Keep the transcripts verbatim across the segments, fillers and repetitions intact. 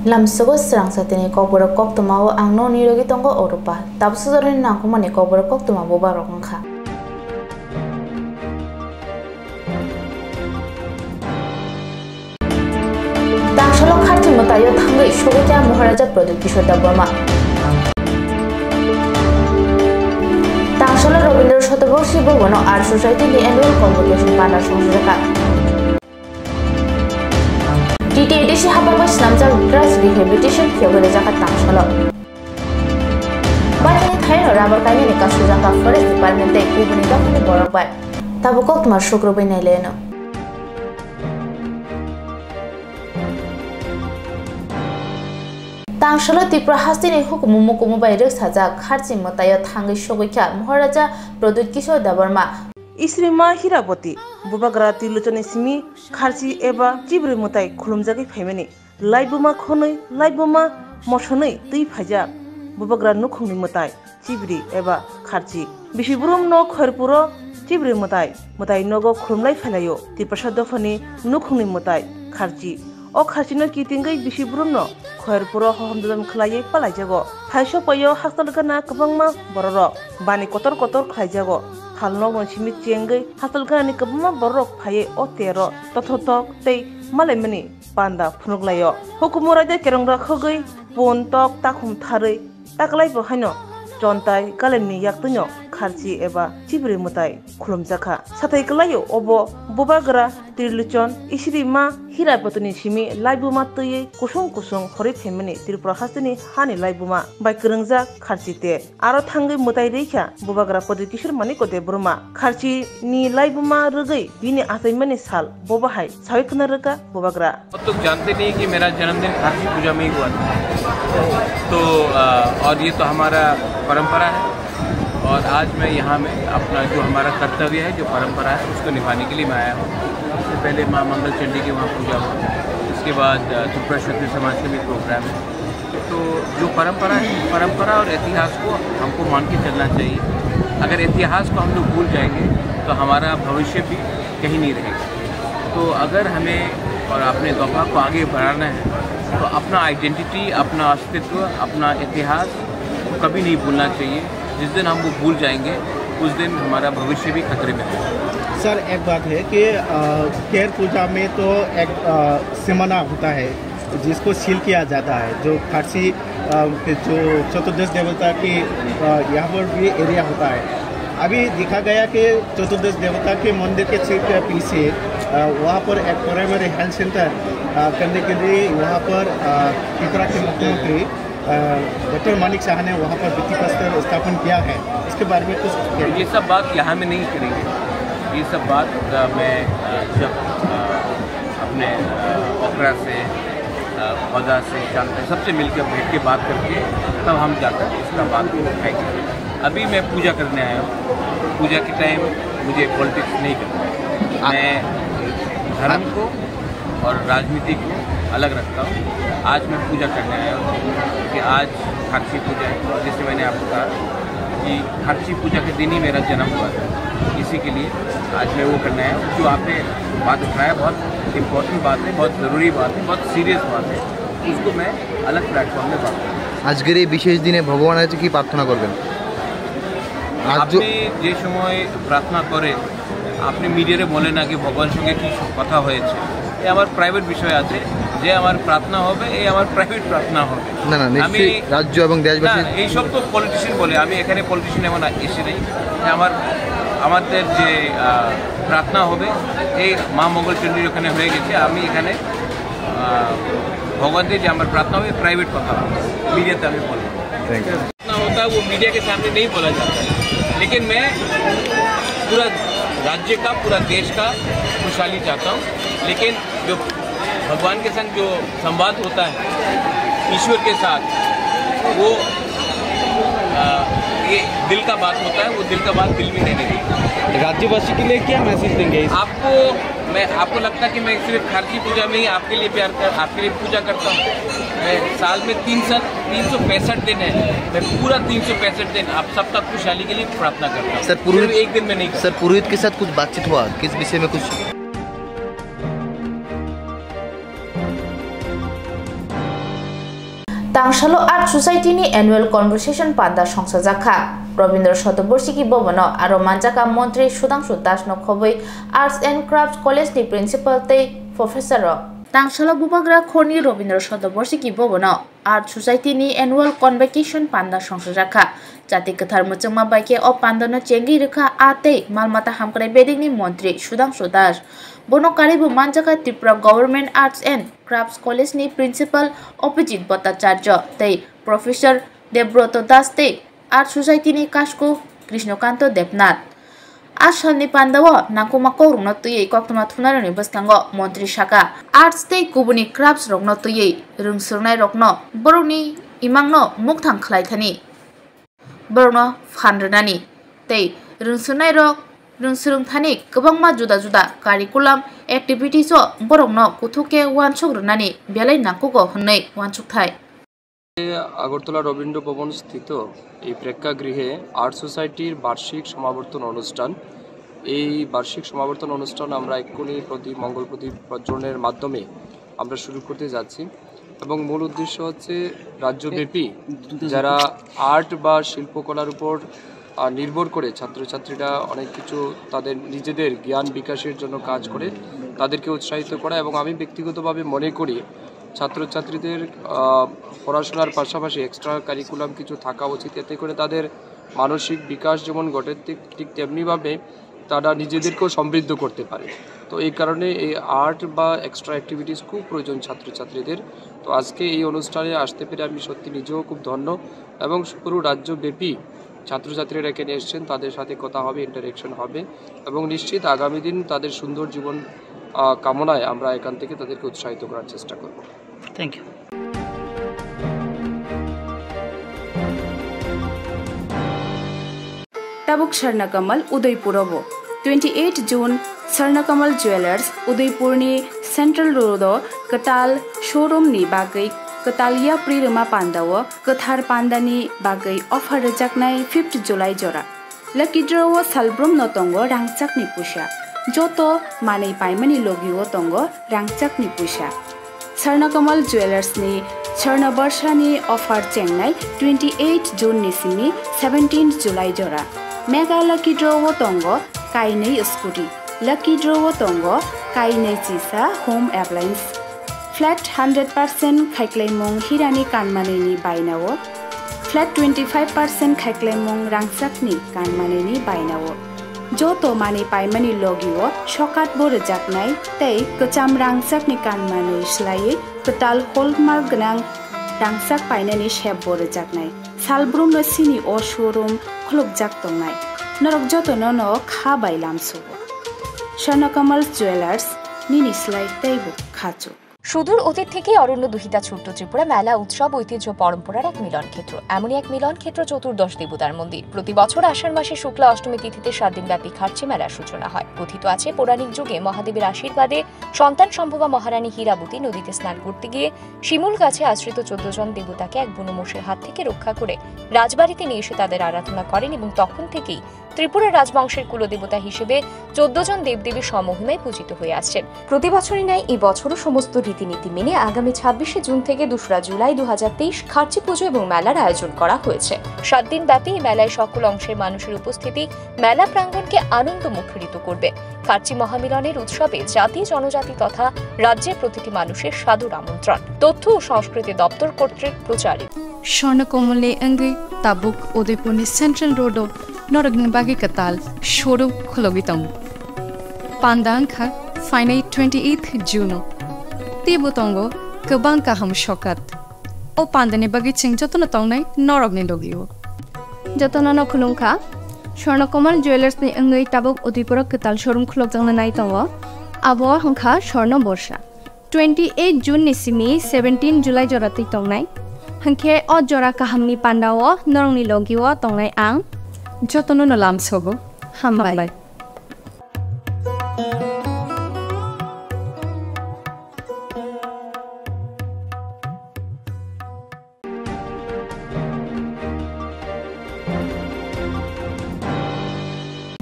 Lamsogo srangsa tini kokborok koktwmao ang no nirogwi tongo Oropa. Tabuk sujorni nangkukmani kokborok koktwma bubagrok wngkha. Tangsalo kharchi mwtaio thangwi sogwi kha Maharaja Pradyut Kishore Debbarma. Tangsalo Rabindra Shatobarshi Bhavano Arya Society ni annual convocation banner songchajak kha. T T A D C hapharwi swnamjak drugs rehabilitation phiyogwi rijak kha Tangsalo. Baithangni thaino rubber kainani kasu jaka forest department tei kubuni dophani borok bai. Tabuk koktwma sukrubwi nailaiano. Tangsalo Tripura hasteni hukumu mukumu bai rwksajak kharchi mwtaio thangwi sogwi kha Maharaja Pradyut Kishore Debbarma. Isrima Hiraboti, bubagra Trilochoni simi kharchi eba chibri mwtai khulumjagwi phaimani. Laibuma khonwi, laibuma mosonwi twi phaijak. Bubagra nukhungni mwtai, chibri eba kharchi. Bisi brum no Khairpuro chibri mwtai, mwtai nogo khulumlai phailaio. Tiprasa dophani nukhungni mwtai, kharchi. O kharchino kitingwi bisi brum no Khairpuro hohom dodom khlaiwi palaijago. Phaisok paio hastol gana kwbangma bororok bani kotor kotor khlaijago. Phalnokno simi chengwi hastol ganani kwbangma bororok phaiwi o tero tothotok tei malaimani panda phunuk laio. Hukumu raida kerong rakhogwi pun tok takhum tharwi taklai bo haino chontai galemni yaktwino kharchi eba chibri mwtai khulumjakha. Sathai kwlaio obo bubagra Trilochon Isrima Hirapotini simi laibuma twiwi kusung kusung horwi phaimani Tripura hasteni hani laibuma bai kwrwngjak kharchi te. Aro thangwi mwtai rikha bubagra Pradyut Kishore Manikya Debbarma. Kharchi ni laibuma rwgwi bini achaimani sal bobo hai sawi khna rwkha bubagra. बहुत लोग जानते नहीं कि मेरा जन्मदिन खारसी पूजा में ही हुआ था। तो, अ, और ये तो हमारा परंपरा है और आज मैं यहाँ में अपना जो हमारा कर्तव्य है, जो परंपरा है, उसको निभाने के लिए मैं आया हूँ। सबसे पहले माँ मंगल चंडी की वहाँ पूजा हुई, उसके बाद, अ, त्रिपुरा क्षत्रिय समाज का भी प्रोग्राम है। तो जो परंपरा है, परंपरा और इतिहास को हमको मान के चलना चाहिए। अगर इतिहास को हम लोग भूल जाएंगे, तो हमारा भविष्य भी कहीं नहीं रहेगा। तो अगर हमें और अपने दोफा को आगे बढ़ाना है, तो अपना आइडेंटिटी, अपना अस्तित्व, अपना इतिहास को कभी नहीं भूलना चाहिए। जिस दिन हम वो भूल जाएंगे, उस दिन हमारा भविष्य भी खतरे में है। सर, एक बात है कि, अ, केर पूजा में तो एक, अ, सीमाना होता है, जिसको सील किया जाता है, जो खारसी, अ, के जो चतुर्दश देवता की, अ, यहाँ पर भी एरिया होता है। अभी देखा गया कि चतुर्दश देवता के मंदिर के ठीक पीछे, अ, वहाँ पर एक प्राइमरी हेल्थ सेंटर, अ, करने के लिए वहाँ पर, अ, त्रिपुरा के मुख्यमंत्री, अ, डॉक्टर मानिक साहा ने वहाँ पर भित्ति प्रस्तर स्थापन किया है, इसके बारे में कुछ कहें। ये सब बात यहाँ में नहीं करेंगे। ये सब बात, अ, मैं, अ, जब, अ, अपने, अ, ओखरा से, अ, खोदा से, चांद से, सबसे मिलकर बैठ के बात करके तब हम जाकर इसका बात उठाएंगे। अभी मैं पूजा करने आया हूँ। पूजा के टाइम मुझे पॉलिटिक्स नहीं करना है। आ- मैं धर्म को और राजनीति को अलग रखता हूँ। आज मैं पूजा करने आया हूँ कि आज खारसी पूजा है, और जैसे मैंने आपको कहा कि खारसी पूजा के दिन ही मेरा जन्म हुआ था, इसी के लिए आज मैं वो करने आया हूँ। जो आपने बात उठाया, बहुत इंपॉर्टेंट बात है, बहुत ज़रूरी बात है, बहुत सीरियस बात है, उसको मैं अलग प्लेटफॉर्म में बात करूँगा। আজকের এই বিশেষ দিনে ভগবানের কাছে কি প্রার্থনা করবেন? আজ য- আপনি যে সময় প্রার্থনা করেন, আপনি মিডিয়ারে বলেন না কি ভগবানের সঙ্গে কি কথা হয়েছে। এ আমার প্রাইভেট বিষয় আছে, যে আমার প্রার্থনা হবে, এই আমার প্রাইভেট প্রার্থনা হবে। না, না, আমি নিশ্চয়ই রাজ্য এবং দেশবাসী না, এইসব তো পলিটিশিয়ান বলে, আমি এখানে পলিটিশিয়ান এমন এসে নেই। আমার, আমাদের যে, আহ, প্রার্থনা হবে, এই মা মঙ্গল চণ্ডীর ওখানে হয়ে গেছে, আমি এখানে, আহ, ভগবানদের যে আমার প্রার্থনা হবে, প্রাইভেট কথা হবে, মিডিয়াতে আমি বলবো। Thank you। प्रार्थना होता है, वो मीडिया के सामने नहीं बोला जाता है, लेकिन मैं पूरा राज्य का, पूरा देश का खुशहाली चाहता हूँ। लेकिन जो भगवान के संग जो संवाद होता है ईश्वर के साथ, वो, आ, ये दिल का बात होता है, वो दिल का बात दिल में रहने दीजिए। राज्यवासी के लिए क्या मैसेज देंगे इस आपको मैं, आपको लगता है कि मैं सिर्फ खारसी पूजा में ही आपके लिए प्यार कर, आपके लिए पूजा करता हूँ? मैं साल में तीन सौ, तीन सौ पैंसठ दिन है, मैं पूरा तीन सौ पैंसठ दिन आप सबका खुशहाली के लिए प्रार्थना करता हूँ। सर, पुरोहित सिर्फ एक दिन में नहीं करता। सर, पुरोहित के साथ कुछ बातचीत हुआ, किस विषय में कुछ? Tangsalo Art Society ni annual conversation panda songsajakha. Robindra Shatoborshiki Bhavan o aro manjaka Montri Sudhangshu Das no khobwi Arts and Crafts College ni Principal tei Professor rok. Tangsalo Bubagra Khorni Robindra Shatoborshiki Bhavan o Art Society ni annual convocation panda songsajakha. Jati kwthar muchungma bai khe o pandano chengwi rwkha a tei mal mata hamkrai bedekni montri Sudhangshu Das. Bono karwibo manjakha Tripura Government Arts and Crafts College ni Principal Abhijit Bhattacharya tei Professor Debroto Das tei Art Society ni kasku Krishnakanto Debnath. A salni pandao nangkukma kokrokno twiwi koktwma thumnairokni bwskango montri saka, arts tei kubuni crafts rokno twiwi rwngswrwngnairokno borokni imangno mukthang khlaithani, borokno phan rwnani tei rwngswrwngnairok rwngswrwngthani kwbangma juda juda curriculum activities o borokno kuthuk khe uansuk rwnani belai nangkugo hwnwi uansukthai. Agartala রবীন্দ্র ভবন স্থিত এই প্রেক্ষাগৃহে আর্ট সোসাইটির বার্ষিক সমাবর্তন অনুষ্ঠান। এই বার্ষিক সমাবর্তন অনুষ্ঠান আমরা এক্ষুনি প্রদীপ, মঙ্গল প্রদীপ প্রজ্বলনের মাধ্যমে আমরা শুরু করতে যাচ্ছি। এবং মূল উদ্দেশ্য হচ্ছে রাজ্যব্যাপী যারা আর্ট বা শিল্পকলার উপর, আহ, নির্ভর করে ছাত্রছাত্রীরা অনেক কিছু তাদের নিজেদের জ্ঞান বিকাশের জন্য কাজ করে, তাদেরকে উৎসাহিত করা। এবং আমি ব্যক্তিগতভাবে মনে করি ছাত্রছাত্রীদের, আহ, পড়াশোনার পাশাপাশি এক্সট্রা কারিকুলাম কিছু থাকা উচিত, এতে করে তাদের মানসিক বিকাশ যেমন ঘটে, ঠিক, ঠিক তেমনিভাবে তারা নিজেদেরকেও সমৃদ্ধ করতে পারে। তো এই কারণে এই আর্ট বা এক্সট্রা অ্যাক্টিভিটিস খুব প্রয়োজন ছাত্রছাত্রীদের। তো আজকে এই অনুষ্ঠানে আসতে পেরে আমি সত্যি নিজেও খুব ধন্য এবং পুরো রাজ্যব্যাপী ছাত্রছাত্রীরা এখানে এসছেন, তাদের সাথে কথা হবে, ইন্টারেকশন হবে এবং নিশ্চিত আগামী দিন তাদের সুন্দর জীবন, আহ, কামনায় আমরা এখান থেকে তাদেরকে উৎসাহিত করার চেষ্টা করব। Thank you. Tabuk Swarna Kamal Udaipur o bo. Twenty eight June, Swarna Kamal Jewellers Udaipur ni Central Road o kwtal showroom ni bagwi kwtal yapri rwma panda o kwthar panda ni bagwi offer rwjaknai fifth July jora. Lucky draw o salbrum no tongo rangchak ni puisa. Joto manwi paimani logi o tongo rangchak ni puisa. Swarna Kamal Jewellers ni Swarna Barsha ni offer chengnai twenty eight June ni simi seventeen July jora. Mega Lucky Draw o tongo kainwi scooty. Lucky Draw o tongo kainwi chisa home appliance. Flat hundred percent khaiklaimung hirani kanmanwi ni baina o. Flat twenty five percent khaiklaimung rangchak ni kanmanwi ni baina o. Joto manwi paimani logi o sokat bo rwjaknai tei kwcham rangchak ni kanmanwi swlaiwi kwtal hallmark gwnang rangchak painani sep bo rwjaknai. Salbrum no sini o showroom khulukjak tongnai. Norok joto no no kha bai lamsugo. Swarna Kamal Jewellers, nini slai teibo khachuk. সুদূর অতীত থেকে অরণ্য দুহিতা ছোট্ট ত্রিপুরা মেলা উৎসব ঐতিহ্য পরম্পরার এক মিলন ক্ষেত্র। এমনই এক মিলন ক্ষেত্র চতুর্দশ দেবতার মন্দির। প্রতি বছর আষাঢ় মাসে শুক্লা অষ্টমী তিথিতে সাত দিনব্যাপী খার্চি মেলার সূচনা হয়। কথিত আছে, পৌরাণিক যুগে মহাদেবের আশীর্বাদে সন্তান সম্ভবা মহারানী হীরাবতী নদীতে স্নান করতে গিয়ে শিমুল গাছে আশ্রিত চোদ্দ জন দেবতাকে এক বুনো মোষের হাত থেকে রক্ষা করে রাজবাড়িতে নিয়ে এসে তাদের আরাধনা করেন এবং তখন থেকেই ত্রিপুরা রাজবংশের কুলদেবতা হিসেবে চোদ্দ জন দেবদেবী স্বমহিমায় পূজিত হয়ে আসছেন। প্রতি বছরই ন্যায় এই বছরও সমস্ত রীতিনীতি মেনে আগামী ছাব্বিশে জুন থেকে দোসরা জুলাই দু হাজার তেইশ খার্চি পুজো এবং মেলার আয়োজন করা হয়েছে। সাত দিন ব্যাপী এই মেলায় সকল অংশের মানুষের উপস্থিতি মেলা প্রাঙ্গণকে আনন্দ মুখরিত করবে। খার্চি মহামিলনের উৎসবে জাতি, জনজাতি তথা রাজ্যের প্রতিটি মানুষের সাদর আমন্ত্রণ। তথ্য ও সংস্কৃতি দপ্তর কর্তৃক প্রচারিত। Swarna Kamal ni wngwi tabuk Udaipur ni Central Road o norokni bagwi kwtal showroom khulogwi tongo. Panda wngkha phainai twenty eighth June o. Teibo tongo kwbang kaham sokat. O pandani bagwi chwng jotono tongnai norokni logi o. Jotono no khulumkha. Swarna Kamal Jewellers ni wngwi tabuk Udaipur o kwtal showroom khulokjakna nai tongo. Abo wngkha Swarna Borsa. Twenty eight June ni simi seventeen July jora twi tongnai. Hwnkhe o jora kahamni pandao norokni logio tongnai ang. Jotono no lamsogo. Hambai. Hambai.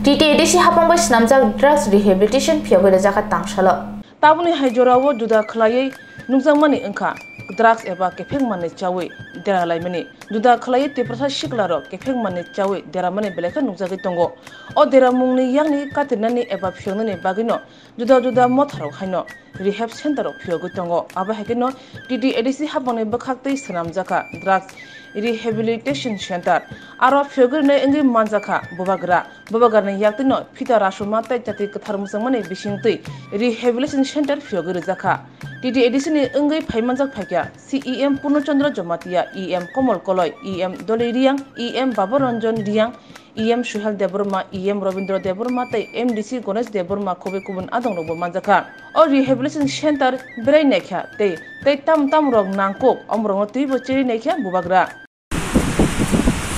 T T A D C hapang bai swnamjak drugs rehabilitation phiyogwi rwjakha Tangsalo. Tabukni hai jorao juda khwlaiwi nukjakmani wngkha drugs eba kephek manwi chawi dera laimani. Juda khlaiwi Tiprasa siklarok kepheng manwi chawi deramani belai khe nukjagwi tongo. O deramungni yakni katirnani eba phiyoknani bagwino juda juda motharok haino rehab center rok phiyogwi tongo. Abo hai kheno T T A D C hapangni bwkhaktwi swnamjakha drugs rehabilitation center. Aro phiyogwi rwnai wngwi manjakha bubagra. Bubagrani yaktwino phita rasuma tei chati kwthar mwchangmani bisingtwi rehabilitation center phiyogwi rwjakha. T T A D C ni wngwi phaimanjak phaikha C E M Purno Chandra Jamatia, E M Komol Koloi, E M Doloi Riang, E M Baba Ranjan Riang, E M Suhel Debbarma, E M Robindra Debbarma tei M D C Ganesh Debbarma khobwi kubun adongrokbo manjakha. O rehabilitation center berai naikha tei tei tam tam rok nangkuk omorokno twibo cherwi naikha bubagra.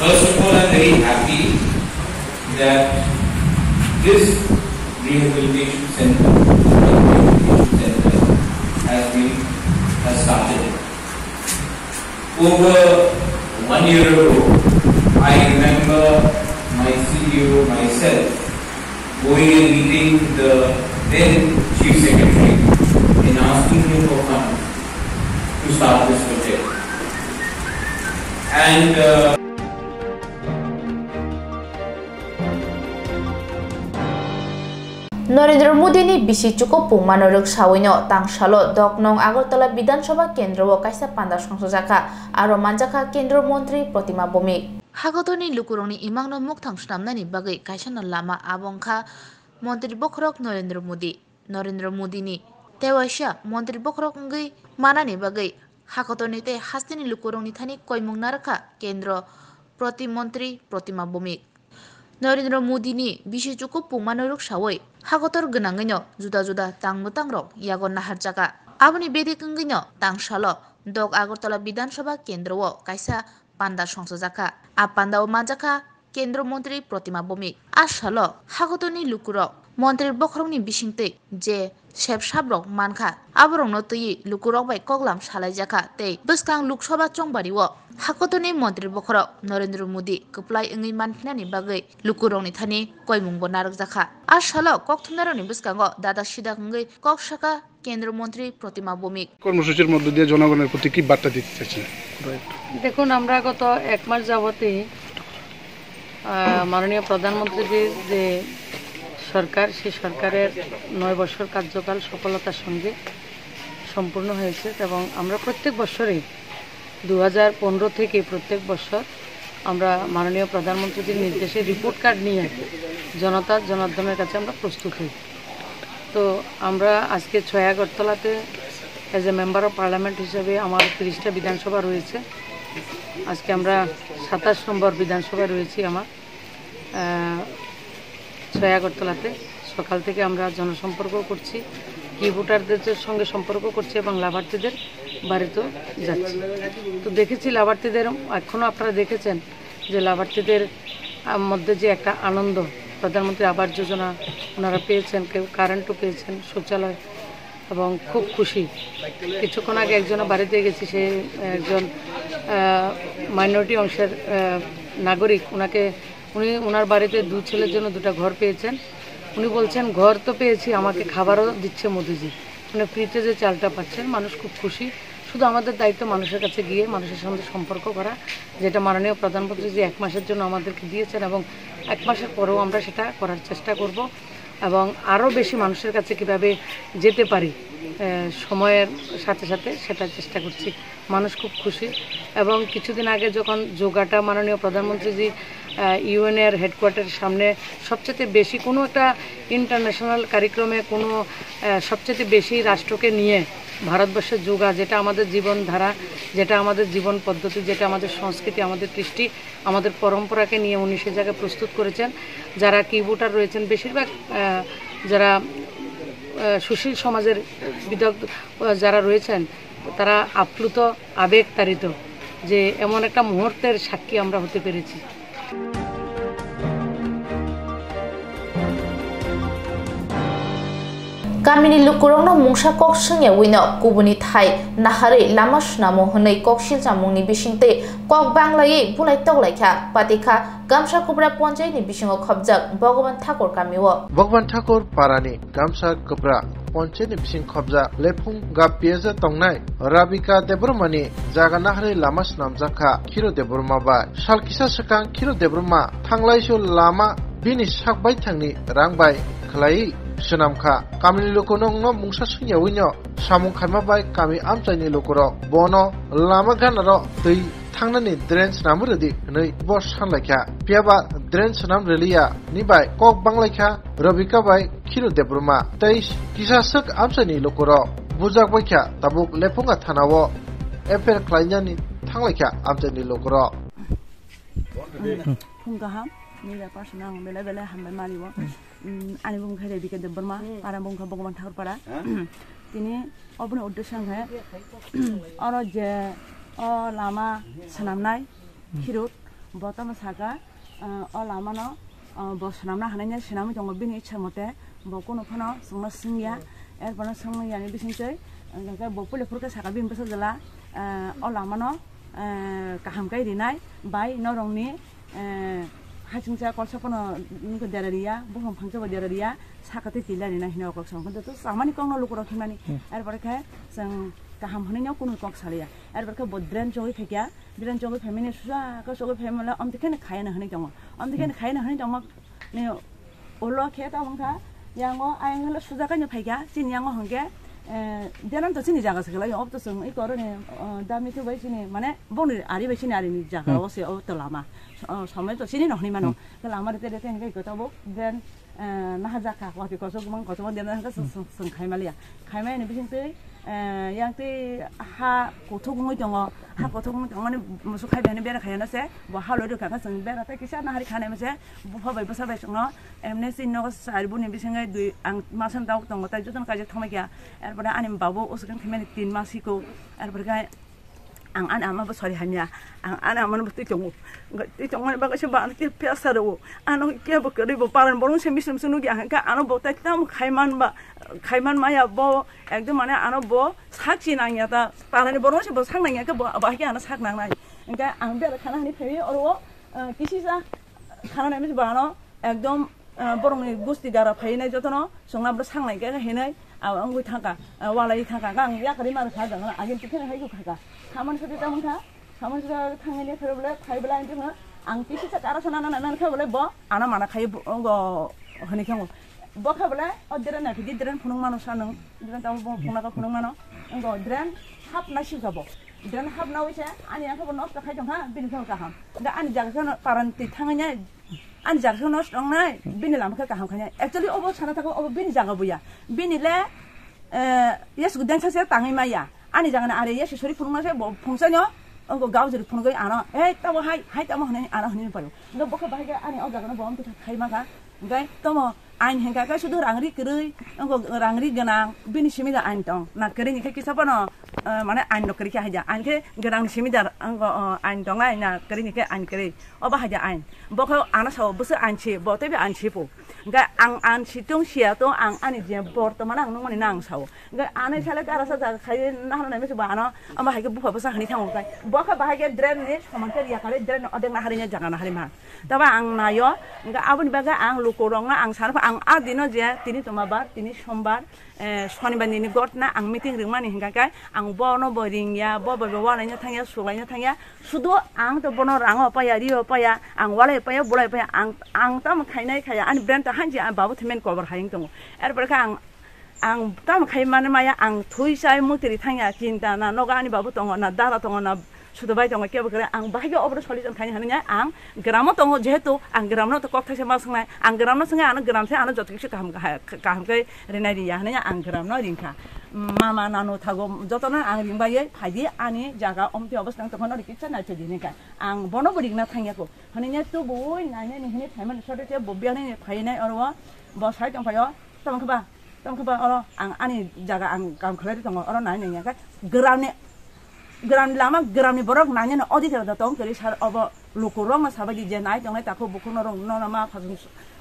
First of all, I'm very happy that this rehabilitation center, rehabilitation center has been, has started. Over one year ago, I remember my C E O myself going and meeting the then Chief Secretary and asking him for funds to start this project. And, uh, Narendra Modi ni bisi chukupung mano rwksawino tangsalo Doknong Agartala Bidhan Sabha kendro o kaisa panda songsojakha, aro manjakha kendro montri Protima Bhowmik. Hakotorni lukurokni imangno mukthang swnamnani bagwi kaisano lama, abo wngkha montri bokhorok Narendra Modi. Narendra Modi ni tewaisa montri bokhorok wngwi manani bagwi hakotorni tei hasteni lukurokni thani koimung narwkha kendro protimontri Protima Bhowmik. Narendra Modi ni bisi chukupung mano rwksawi hakotor gwnangwino juda juda tang mwtangrok yago naharjakha. Aboni bedik wngwino tangsalo Dok Agartala Bidhan Sabha kendro o kaisa panda songsojakha. A panda o manjakha kendro montri Protima Bhowmik. A salo hakotorni lukurok montri bokhorokni bisingtwi je sep saprok mankha, aborokno twiwi lukurok bai koklam salaijakha tei bwskang Lok Sabha chongbario hakotorni montri bokhorok Narendra Modi kwplai wngwi manphinani bagwi lukurokni thani koimungbo narwkjakha. A salo kokthumnairokni bwskango dada sidak wngwi kok sakha kendro montri Protima Bhowmik. কর্মসূচির মধ্য দিয়ে জনগণের প্রতি কি বার্তা দিতে চাচ্ছেন? দেখুন, আমরা গত এক মাস যাবতই, আহ, মাননীয় প্রধানমন্ত্রীজির যে সরকার, সেই সরকারের নয় বছর কার্যকাল সফলতার সঙ্গে সম্পূর্ণ হয়েছে এবং আমরা প্রত্যেক বছরই দু হাজার পনেরো থেকে প্রত্যেক বছর আমরা মাননীয় প্রধানমন্ত্রীজির নির্দেশে রিপোর্ট কার্ড নিয়ে জনতা জনার্দনের কাছে আমরা প্রস্তুত হই। তো আমরা আজকে ছয় আগরতলাতে as a member of parliament হিসেবে আমার তিরিশটা বিধানসভা রয়েছে। আজকে আমরা সাতাশ নম্বর বিধানসভা রয়েছি আমার, আহ, ছয় আগরতলাতে। সকাল থেকে আমরা জনসম্পর্ক করছি, কি ভোটারদের সঙ্গে সম্পর্ক করছি এবং লাভার্থীদের বাড়িতেও যাচ্ছি। তো দেখেছি লাভার্থীদের, এখনও আপনারা দেখেছেন যে লাভার্থীদের, আহ, মধ্যে যে একটা আনন্দ, প্রধানমন্ত্রী আবাস যোজনা ওনারা পেয়েছেন, কেউ কারেন্টও পেয়েছেন, শৌচালয়, এবং খুব খুশি। কিছুক্ষণ আগে একজনের বাড়িতে গেছি, সে একজন, আহ, মাইনরিটি অংশের, আহ, নাগরিক, ওনাকে, উনি ওনার বাড়িতে দু ছেলের জন্য দুটো ঘর পেয়েছেন। উনি বলছেন, "ঘর তো পেয়েছি, আমাকে খাবারও দিচ্ছে মোদিজি।" মানে ফ্রিতে যে চালটা পাচ্ছেন, মানুষ খুব খুশি। শুধু আমাদের দায়িত্ব মানুষের কাছে গিয়ে মানুষের সঙ্গে সম্পর্ক করা, যেটা মাননীয় প্রধানমন্ত্রী যে এক মাসের জন্য আমাদেরকে দিয়েছেন এবং এক মাসের পরেও আমরা সেটা করার চেষ্টা করব এবং আরও বেশি মানুষের কাছে কিভাবে যেতে পারি, আহ, সময়ের সাথে সাথে সেটা চেষ্টা করছি। মানুষ খুব খুশি এবং কিছুদিন আগে যখন যোগাটা মাননীয় প্রধানমন্ত্রীজি, আহ, ইউএনএর হেডকোয়ার্টারের সামনে সবচেয়ে বেশি কোনো একটা ইন্টারন্যাশনাল কার্যক্রমে কোনো, আহ, সবচেয়ে বেশি রাষ্ট্রকে নিয়ে ভারতবর্ষের যোগা, যেটা আমাদের জীবনধারা, যেটা আমাদের জীবন পদ্ধতি, যেটা আমাদের সংস্কৃতি, আমাদের কৃষ্টি, আমাদের পরম্পরাকে নিয়ে উনি সে জায়গায় প্রস্তুত করেছেন। যারা কি ভোটার রয়েছেন, বেশিরভাগ, আহ, যারা, আহ, সুশীল সমাজের বিদগ্ধ, আহ, যারা রয়েছেন, তারা আপ্লুত, আবেগ তাড়িত যে এমন একটা মুহূর্তের সাক্ষী আমরা হতে পেরেছি। Kamini lukurokno mungsa kok swngya wino kubuni thai naharwi lama swnamo hwnwi kok silchamungni bisingtwi kok banglaiwi bulai toklaikha, patikha Gamsa Kubra ponchayatni bisingo khopjak Bhagavan Thakur kamio. Bhagavan Thakur parani Gamsa Kubra Ponchayatni bising khobjak Lephung Gap P S A tongnai Rabika Debbarmani jaga naharwi lama swnamjak kha Khiru Debbarma bai. Sal kisa swkang Khiru Debbarma thanglaisu lama bini sak baithangni rang bai khlaiwi swnam kha. Kamini lukunokno mungsa swngyawi no samung khaima bai kami amchaini lukurok bono lama ganaro twi thangnani drain swnam rwdi hwnwi bo sanlaikha. Phiyaba drain swnam rwliya ni bai kok banglaikha Robika bai Khiru Debbarma tei kisa swk amchaini lukurok bujak baikha tabuk Lephunga thanao F I R khlainani thanglaikha amchaini lukurok. Phung kaham, media person ang belai belai hambai mani o. Ani bung khe Rebika Debbarma, para bung khe Bhagavan Thakur para. Tini oboni uddesyo ang khe oro je o lama swnamnai Khirut, bo tamo saka, o lama no bo swnamna hanai nai swnamwi tongo bini ichha mote, bo kunu phano chwngno swngya, erpor no swngya ni bisingtwi, hwnkhe bo puila phuru khe saka bini bwsa jwla o lama no kaham khe rinai bai norokni hachingsa kolsa pono nukho dera riya, buphang phangsa bo dera riya, saka tei tila rina hino kok samo. Kintu to samani kokno lukurok himani. Erpore khe chwng kaham hwnwi no kunu kok saliya. Erpore khe bo drain chogwi phaikya, drain chogwi phaimani susa khe chogwi phaimala omtwi kheno khayana hwnwi tongo. Omtwi kheno khayana hwnwi tongo ni ulo khe tamo wngkha, yango ayang hwnle suja kaino phaikya, chini yango hwnkhe, eh, drain to chini jaga se khlai, ob to chwng i koroni, eh, dami to bai chini, mane, boni ari bai chini arini jaga o se, o to lama. O, somoi to chini no hwnwi mano. Khe lama rite rite hwnkhe iko tabuk drain, eh, naha jakha, wati kochok bumang kochok bumang drain hwnkhe chwng, chwng, chwng khaimaliya. Khaimani bisingtwi, eh, yang twi ha kuthuk wngwi tongo. Ha kuthuk wngwi tongmani musuk khai bihani bera khaiyana se, bo ha loi rwkha khe chwng bera tei kisa nahari khanai mase, bupha bai bwsa bai chwngno, emne chini nogo chari buni bisingtwi ang masa dauk tongo tei jotono kaijak thanglaikha. Erpore ani babu usukhe thwimani tin mas hiko. Erpore khe ang ani ama bo sori hamya, ang ani ama no bo twi tongo. Twi tongmani bagwi se bo ano tei pressure rwo. Ano kebo kwrwi bo paran borok se misim se nukya hwnkhe ano bo tei tamo khaiman ba, khaiman maya bo ekdom mane ano bo sakchi nangya ta, parani borok se bo sak nangya khe bo, bo hai khe ano sak nangnai. Hwnkhe ang bera khana hwnwi phaiwi oro o, eh, kisisa khana naimani bo ano ekdom, eh, borokni gusti gara phaiwi nai jotono chwngno abro sak nai khe hinwi, ah, wngwi thangkha, ah, walaiwi thangkha. Hwnkhe ang yakarwi ma rwkha, jangno agini tikheno hai khe khaka. Samani sadi tamo wngkha, samani sadi thangwi le phaibo le, phaibo le ang tongno, ang kisisa kara sana nana nana khe bo le bo ano mana khai bo, bo hwnwi khe bo. Bo khe bo le o drain naithok di drain phunuk mano sa nwng, drain tamo bo phunuk naka phunuk mano, wngkha drain hap nai sika bo. Drain hapna wi se ani yang khe bo nosto khai tong kha, bini khe bo kaham. Hwnkhe ani jaga khe no paran twi thangwi nai, ani jaga khe nosto wngnai, bini lama khe kaham khainai. Actually, obo sana thago, obo bini jaga buya. Bini le, eh, yasku densa se tangwi maya. Ani jaga ni are yasku sori phunukma se bo phungsa no, wngkha gaujri phunugwi ano, "Hey, tamo hai, hai tamo," hwnwi ano hwnwi paio. Hwnkhe bo khe bahai khe ani o jaga no bo amtwi khai ma kha. Hwnkhe tamo ain hwnkha khe sudu rang ri kwrwi, wngkha rang ri gwnang, bini simi da ain tong. Na kwrwi ni khe kisa bono, eh, mane ain rok kwrwi khe haida. Ain khe gwnang ni simi da wngkha, oh, ain tong ai, na kwrwi ni khe ain kwrwi. Obo haida ain. Bo khe ano sao bwswk ain si, bo teibo ain si pho. Hwnkhe ang ain si tong siya to ang ani je bortoman ang nungmani no ang sao. Hwnkhe ano sale kara sa jaga khai nahana nai mese bo ano, amo hai khe bupha bwsa hwnwi thango hwnkhe. Bo khe bahai khe drain ni soman khe riya kare drain odek naharwi jaga naharwi ma. Tabo ang naio, hwnkhe aboni bagwi ang lukurokno ang sana pha, ang a dino je tini tongma bar, tini sombar, eh, sonibar nini gotna ang meeting ringmani hwnkha khe ang bono bo ringya, bo bai bo wanaina thangya, suklaina thangya, sudu ang to bono rango paya, rio paya, ang walai paya, bulai paya, ang, ang tamo khainai khaya, ani brain ta hanji, ang babu themen kobor hai wng tongo. Erpore khe ang Ang tamo khai mani maya, ang thwi chai mutri thangya, chinta na nogo ani babu tongo, na dara tongo, na sudu bai tongo, kebo kwrwi. Ang bahai khe obono solution khaini hwnwi ang gramo tongo, jehetu ang gramno to kok thaisa ma swngnai, ang gramno swngnai, ano gram se ano joto kisi kaham, kaham khe rinai riya hwnwi ang gramno ringkha. Mama nanu thago jotono ang ringbai phaidi ani jaga omtwi obostha tongkha no rikitsa naithodi hwnwi kha. Ang bono bo ringna thangya kho. Hwnwi tubui nainani hwnwi phaimani sotwi khe bo biyani phainai oro bo sai tongphaio. Tamo khe ba? Tamo khe ba oro ang ani jaga ang kam khlai tongo, oro nai nangya khe gramni, gramni lama, gramni borok nainani odhikar da tong kwrwi sar obo lukurokno sabaidi je nai tongnai takhuk bukhukno rok nono ma pha,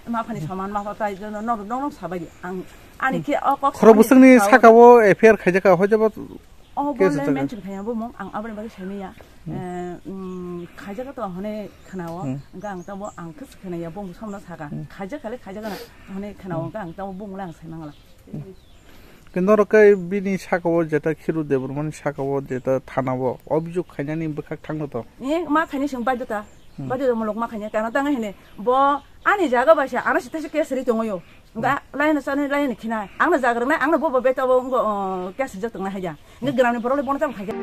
ma phani soman ma pha tai jono norok norok sabaidi ang ani khe o kok khoro bwswkni saka o F I R khaijak kha hoi jabo. Obo case le jaga mention khaiya bo mung ang aboni bagwi saimaya. Hmm. Eh, mm, khaijak to hone khnao, hmm, hwnkhe ang tabo ang khe khnaya bo mung somno saka. Hmm. Khaijak khale khaijak na hone khnao, hmm, hwnkhe ang tabo bung lang saimangla. Hmm. Khe norok khe bini saka o jeta Khiru Debbarmani saka o jeta thana o obhijog khainani bwkhak thangno to? Eh, ma khainai chwng baidota. Hmm. Baidota mulok ma khainai. Kana tang hini bo ani jaga bai se ano sithaisa case ri tongo yo. Nga laino chani laino khinai. Angno jaga rwnai, angno bo bo beta bo ngo, oh, case rijak tongnai haiya. Nge gramni borok le bono tamo khaikhe.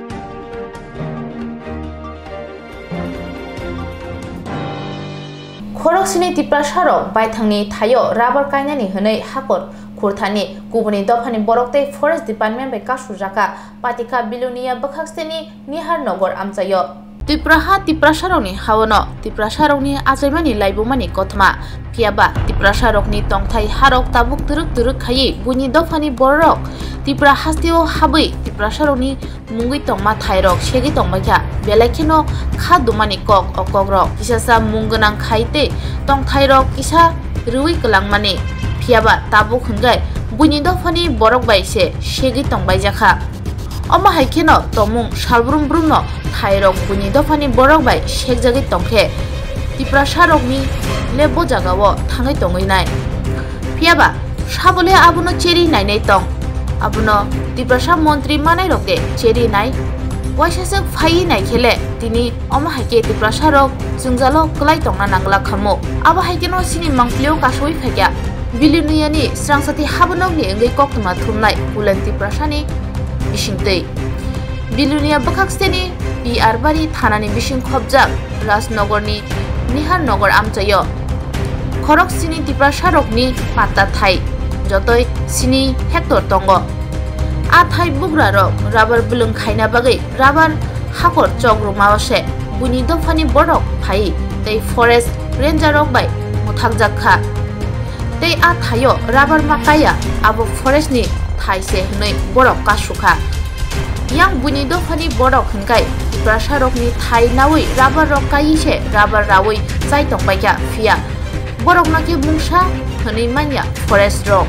Khorok sini Tiprasa rok baithangni thaio rubber kainani hwnwi hakor khurthani kubuni dophani borok tei Forest Department bai kasu jaka Patika Bilonia bwkhak sini Nihar Nogor amchaio. Tipraha Tiprasarokni haono Tiprasarokni achaimani laibumani kothoma, phiyaba Tiprasarokni tongthai harok tabuk twrwk twrwk khaiwi buini dophani bororok Tipra hasteo habwi Tiprasarokni mungwi tongma thairok segwi tongbaikha, belai kheno kha dumani kok o kokrok kisasa mung gwnang khai tei tongthairok kisa rwui kwlangmani, phiyaba tabuk hwnkhe buini dophani borok bai se segwi tongbaijak kha. Omo hai kheno tongmung salbrum brumno thairok buini dophani borok bai sekjagwi tongkhe, Tiprasarokni le bo jagao thangwi tongwi nai. Phiyaba sabole abono cheri nainai tong, abono Tiprasa montri manairok de cheri nai. Waisaswk phaiwi naikhele tini omo hai khe Tiprasarok jwngjalo kwlai tongna nangla khamu. Abo hai kheno sini mangpilio kasui phaikha. Biluniani srangsati habonokni wngwi koktwma thumnai Kulen Tiprasani bisingtwi. Bilunia bwkhak steni P R Bari thanani bising khopjak Rajnogorni Nihar Nogor amchaio khorok sini Tiprasarokni patta thai jotoi sini hectare tongo. A thai bugrarok rubber bwlwng khaina bagwi rubber hakor chok rwmao se buini dophani borok phai tei forest ranger rok bai mwthakjak kha. Tei a thaio rubber ma kaya, abo forest ni thai se hwnwi borok kasu kha. Yang buini dophani borok hwnkhai Tiprasa rokni thai naui rubber rok kaiwi se rubber raui chai tongbaikha, phiya borokno khe mungsa hwnwi manya forest rok.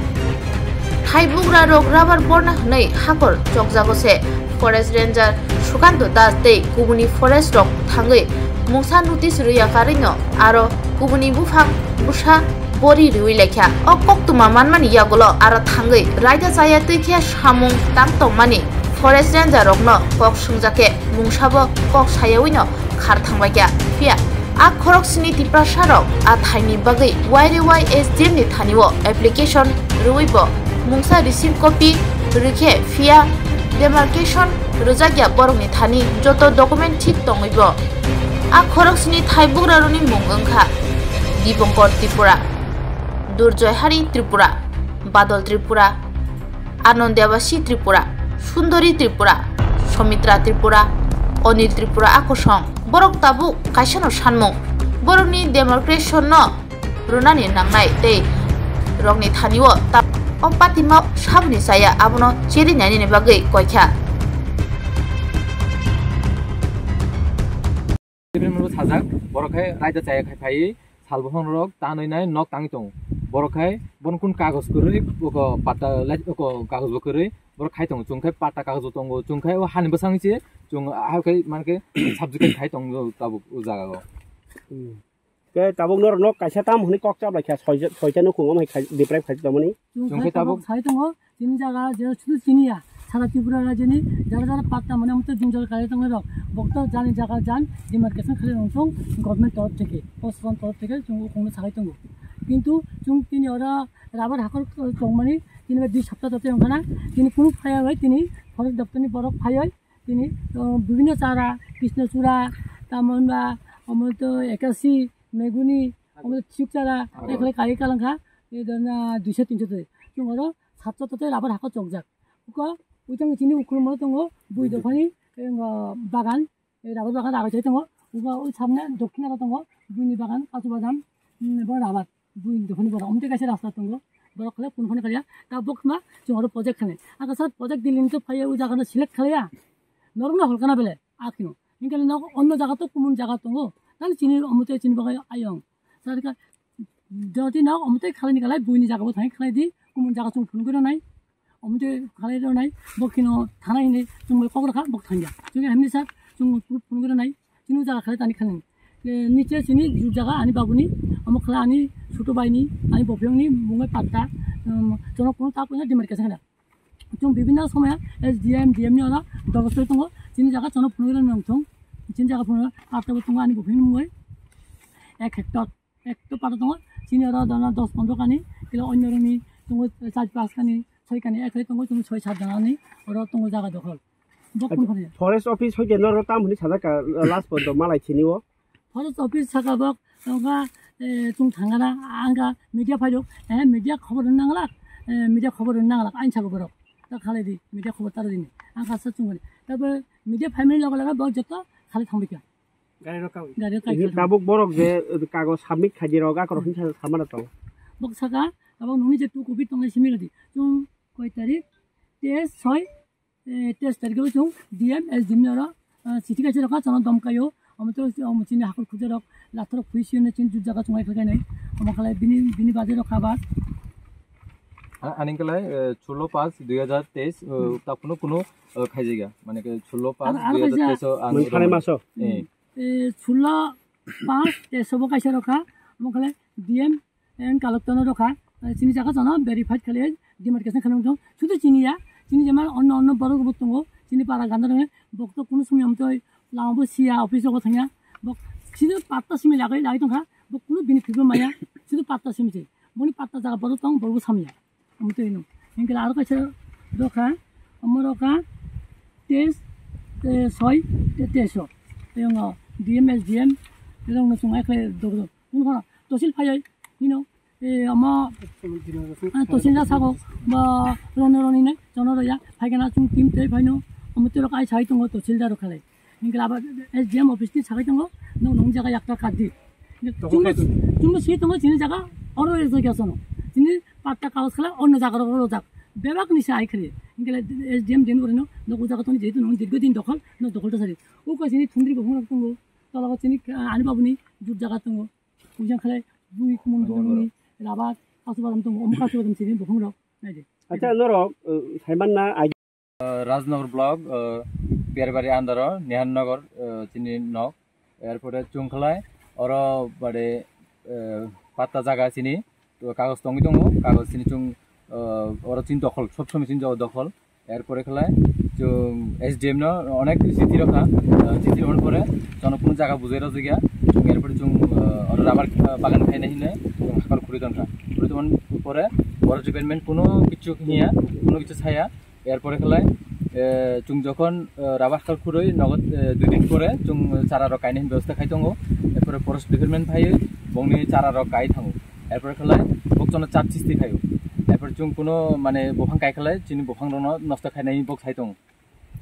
Thai bugra rok rubber porna hwnwi hakor chokjago se. Forest Ranger Sukanto Das tei kubuni forest rok thangwi mungsa notice rwya karwino aro kubuni buphang bwsa bori rwi laikha. O koktwma manmani yagulo aro thangwi raida chaya twi khe samung tang tongmani Forest Ranger rokno kok swngjak khe mungsabo kok sayawino khar thangbaikha. Phiya a khorok sini Tiprasa rok a thaini bagwi Y R Y S D M ni thani o application rwui bo mungsa receive copy rwkhe, phiya demarcation rwjakya borokni thani joto document thik tongwi bo. A khorok sini thai bugrarokni mung wngkha Dipankar Tripura, Durjoy Hari Tripura, Badal Tripura, Anand Debasi Tripura, Sundari Tripura, Somitra Tripura, Onil Tripura akosong. Borok tabuk kaisano sanmung. Borokni demarcation no rwnani nangnai tei rokni thani o ta-, o patima saboni chaya abono cheri nainani bagwi koikha. Development bo sajak, borok khai raida chaya khai phai, sal bophang rok tanwi nai nok tangwi tongo. Borok khai bono kun kagoj kwrwi, oko patta lai, oko kagoj bo kwrwi, borok khai tongo. Chwng khai patta kagoj bo tongo, chwng khai o hani bwskango se, chwng ahai khai, man khai, subject khai tongo tabuk o jaga o. Hmm. Khe tabuk norok nok kaisa tam hwnwi kok chap lai kha, soija-, soita nukhung omo hai khai, deprive khai tongmani. Chwng Chwng khai khai tabuk tabuk sai tongo, chini jaga je sudu chini ya, sara Tripura rajyoni jara jara patta mane amte jwngjal khlai tongo rok. Bokto jani jaga jan demarcation khlai rong song government torof theke, proshashan torof theke chwng ukhungno sakai tongo. Kintu chwng tini oro rubber hakor tongmani tini bai dui sapta totwi wngkhana, tini kunu phaiya bai tini forest doptorni borok phaiwi tini, uh, bibhinno chara, Krishnachura, tamo hwnba omo to ekasi, meguni, omo to suk chara, ekhle kari kalangkha, e dona duiso tinso twi. Chwng oro satso totwi rubber hakor chokjak. Uko, utang chini ukhulmo tongo, bui dophani, eh, bagan, eh, rubber bagan ragai tongo. Uba ui samne dokkhin aro tongo, buini bagan, kachu badam, mm, bo rubber, buini dophani borok. Omte kaisa rasta tongo, borok khle phone phone kaliya, ta bokma, chwng oro project khane. Aka sat project dilin to phaiya, u jaga no select khaliya. Norok no holkana bele, akhino. Hinkhe nok onno jaga to kumun jaga tongo. Tani chini omte chini bagai ayong. Sarika, jodi nok omte khalai ni kalai, buini jaga bo thang khalai di, kumun jaga chwng phone gwi nai. Omo twi khalai rwnai, bo kheno thanai hinwi chwng bai kok rwkha, bo thangya. Chwng hamni sak, chwng phunugwi rwnai, chini jaga khalai tani khalai. E, niche chini jur jaga ani babuni, omo khlai ani sutu baini, ani bophiungni mungwi patta, um, chwngno kunu ta puina demarcation khana. Chwng bibinno somoya S D M, D M ni oro dorkhas tongo. Chini jaga chono phunugwi rwng nang thung. Chini jaga phunugwi patta bo tongo ani buphini mungwi ek hectare. Ek to patta tongo. Chini oro dana dos pondro kani, kila onno rwngni tongo char pas kani, soi kani, ek tongo chwng soi sat jana ni oro tongo jaga dokhol. Bok phunukha. Forest office hoite norok tam hwnwi sajak ka, last porjonto malai sini o. Forest office saka bok, wngkha, eh, chwng thangana, angkha media phairok, eh, media khobor rwna nanglak, eh, media khobor rwna nanglak, ain saka borok. Ta khalai di, media khobor ta rwdi ni. Angkha sa chwngmani. Tabe media phaimani logo logo bok joto khalai thangbaikha. Gari rok kawi. Gari rok kawi. Tabuk borok je, eh, kago submit khaidi rok, akorok hinsa samana tong. Bok saka, tabuk nungni je two copy tongnai simi rwdi. Chwng koi tarik? Teis soi, eh, teis tarikh o chwng D M S D M ni oro, ah, chithi kaisa rokha, chwngno dom kaio, omo to, omo chini hakhor khuja rok, lathorok phui siyone chini jut jaga chwngai khlai nai, omo khlai bini, bini baje rokha ba. A-, ani khlai, eh, sullo panch dui hazar teis, eh, hmm, ta kuno kuno, eh, khaijagya, mane ke sullo panch dui hazar teis o ang. Aro, aro kaisa, hmm, ang mani thanai maso. Eh. Eh, sullo panch teis o bo kaisa rokha, omo khlai D M Eng kalok tono rokha, eh, chini jaga tono verified khali, demarcation khali wngtong. Sudu chini ya, chini jema onno onno borok bo tongo, chini para ganda rok, bok to kunu sumya amtoi lama bo siya, office o thangya, bok sidu patta simi lagai, lagai tongkha, bok kunu bini thikbo maya, sidu patta simi se, boni patta jaga borok tong, borok bo samya, amtoi no. Engkhe aro kaisa rokha, omo rokha, teis, eh, soi, te-, teis o. Tei ongo D M S D M, rok no chwng ekhlai dogdo. Kunu phano tosil phaioi, hino, eh, omo, ah, tosil da sago, ba, rono roni nai, jono roya, phaikana chwng team tei phaino, omo tei rok ai sai tongo tosil da rok khalai. Hingke aba S D M office ni sagai tongo, nong nong jaga yakta kadi. Chwngno, chwngno si tongo chini jaga, oro rejak ya sono. Chini patta kaos khala, onno jaga rok rojak. Bebak ni sai khali. Hingke S D M den gorino, nok jaga toni jehetu nong dirgo din dokhol, nok dokhol ta sari. Uko chini thundri bo phungrok tongo, tolago chini, ah, ani babuni jut jaga tongo. Puisa khlai bui khumung borokni rabar kasu badam tongo, omo kasu badam sini bukhung rok naidi. Acha, norok, uh, saiman na agi. Uh, Rajnagar block, uh, Piyarbari under o Nihannagar, uh, chini nok. Erpore chwng khlai oro bade, uh, patta jaga chini, to kagoj tongwi tongo, kagoj chini chwng, uh, oro chini dokhol, sob somoi chini jaga dokhol. Erpore khlai chwng S D M no onek chithi rokha, ah, chithi rwna pore jono kunu jaga bujai rwjakya, chwng erpore chwng, ah, oro rabar, ah, bagan khaina hinwi chwng hakhor khurwi tongkha. Khurwi tongmani pore borok department kunu kichu hiya, kunu kichu saya. Erpore khlai, eh, chwng jokhon, ah, rabar hakhor khurwi nogo, eh, dui din pore chwng chara rok kaina hinwi bebosta khai tongo. Erpore forest department phaiwi bongni chara rok kai thango. Erpore khlai bokchano chap chisti khaio. Erpore chwng kuno mane buphang kai khlai chini buphang rokno nosto khainai bok sai tongo.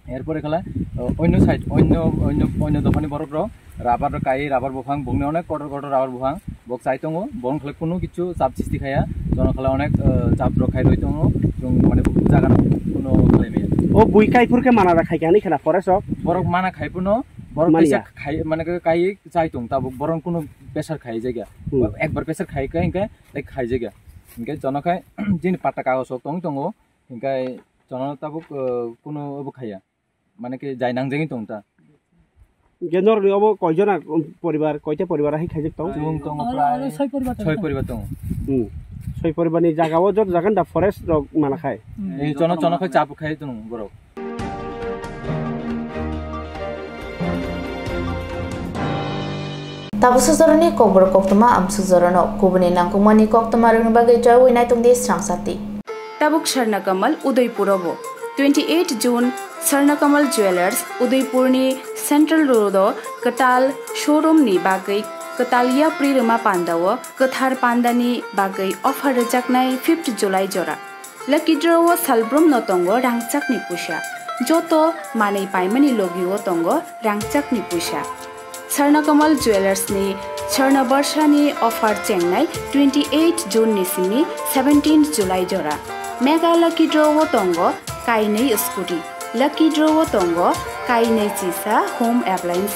Erpore khlai, o, onno side, onno, onno, onno dophani borok rok rabar rok kai, rabar buphang bongni onek kotor kotor rabar buphang bok chai tongo. Bong khlai kuno kichu chap chisti khaya, jono khlai onek, o, chap rok khai roi tongo. Chwng mane buphang jaga no kuno khlai maya. O bui kai phur khe mana da khai kani khana forest rok. Borok mana khai puno, borok mania. Kaisa khai mane kai chai tong tabuk borok kuno pressure khai jagya. Hmm. Ekbar pressure khai kai hingke. Tei khaijak ya. Hingke jono khai chini patta kagoj rok tong tongo. Hingke jono tabuk, eh, kuno obo khaiya. Mane ke jai nangjagwi tong ta. Hingke norokni obo koijona, um, poribar, koita poribar hai khaijak tong? Chwng tongo. Oro, prai oro soi poribar tong. Soi poribar tong. Hmm. Soi poribarni jaga o joto jaga da forest rok mana khai. Hmm. Eh, jono, jono khai chap khai tong borok. Tabuk sujoroni kokborok koktwma amsuk jorano kubuni nangkukmani koktwma rwngni bagwi joywi naitung di srang sati. Tabuk Sarnakamal Udaipur obo. Twenty eight June Sarnakamal Jewelers Udaipurni Central Road o kwtal showroom ni bagwi kwtal yapri rwma panda o kwthar panda ni bagwi offer rwjaknai fifth July jora. Lucky draw o salbrum no tongo rangchak ni puisa. Joto manwi paimani logi o tongo rangchak ni puisa. Sarnakamal Jewelers ni Sarna Barsha ni offer chengnai twenty eight June ni simi seventeen July jora. Mega Lucky Draw o tongo kainwi scooty. Lucky Draw o tongo kainwi chisa home appliance.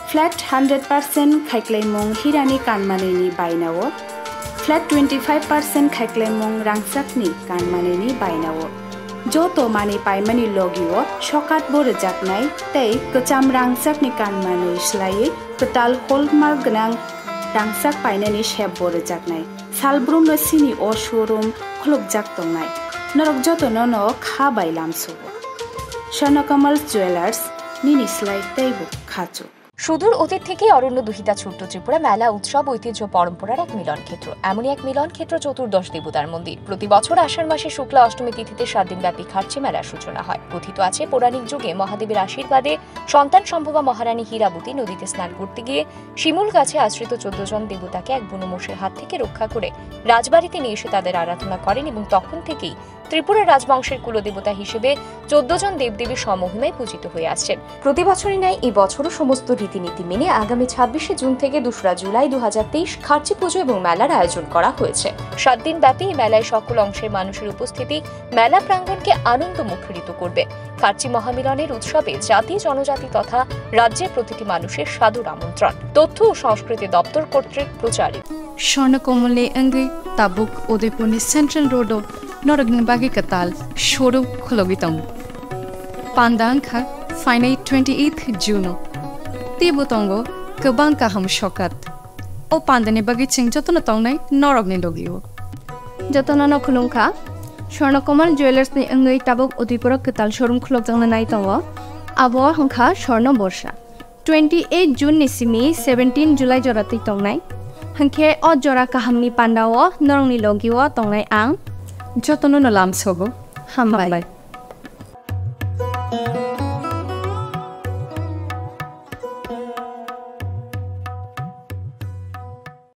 Flat hundred percent khaiklaimung hirani kanmanwini bainao, flat twenty five percent khaiklaimung rangchakni kanmanwini bainao. Joto manwi paimani logio sokatbo rwjaknai tei kwcham rangchakni kanmanwi swlaiwi kwtal hallmark gwnang rangchak painani sepbo rwjaknai. Salbrumno chini o showroom khulukjak tongnai. Norok jotono no kha bai lamsugo. Swarnakamal Jewellers, nini slai teibo khachuk. সুদূর অতীত থেকে অরণ্য দুহিতা ছোট্ট ত্রিপুরা মেলা উৎসব ঐতিহ্য পরম্পরার এক মিলন ক্ষেত্র। এমনই এক মিলন ক্ষেত্র চতুর্দশ দেবতার মন্দির। প্রতি বছর আষাঢ় মাসে শুক্লা অষ্টমী তিথিতে সাত দিন ব্যাপী খার্চি মেলার সূচনা হয়। কথিত আছে, পৌরাণিক যুগে মহাদেবের আশীর্বাদে সন্তান সম্ভবা মহারানী হীরাবতী নদীতে স্নান করতে গিয়ে শিমুল গাছে আশ্রিত চোদ্দ জন দেবতাকে এক বুনো মোষের হাত থেকে রক্ষা করে রাজবাড়িতে নিয়ে এসে তাদের আরাধনা করেন এবং তখন থেকেই ত্রিপুরা রাজবংশের কুলদেবতা হিসেবে চোদ্দ জন দেবদেবী স্বমহিমায় পূজিত হয়ে আসছেন। প্রতি বছরই ন্যায় এই বছরও সমস্ত রীতিনীতি মেনে আগামী ছাব্বিশে জুন থেকে দোসরা জুলাই দু হাজার তেইশ খার্চি পুজো এবং মেলার আয়োজন করা হয়েছে। সাত দিন ব্যাপী এই মেলায় সকল অংশের মানুষের উপস্থিতি মেলা প্রাঙ্গণকে আনন্দ মুখরিত করবে। খার্চি মহামিলনের উৎসবে জাতি জনজাতি তথা রাজ্যের প্রতিটি মানুষের সাদর আমন্ত্রণ। তথ্য ও সংস্কৃতি দপ্তর কর্তৃক প্রচারিত। Swarnakamol ni wngwi tabuk Udaipurni Central Road o norokni bagwi kwtal showroom khulogwi tongo. Panda wngkha phainai twenty eighth June o. Teibo tongo kwbang kaham sokat. O pandani bagwi chwng jotono tongnai norokni logio. Jotono no khulumkha. Swarnakamol Jewellers ni wngwi tabuk Udaipur o kwtal showroom khulokjakna nai tongo. Abo wngkha Swarno Borsa. Twenty eight June ni simi seventeen July jora twi tongnai. Hwnkhe o jora kahamni panda o norokni logio tongnai ang. Jotono no lamsogo. Hambai.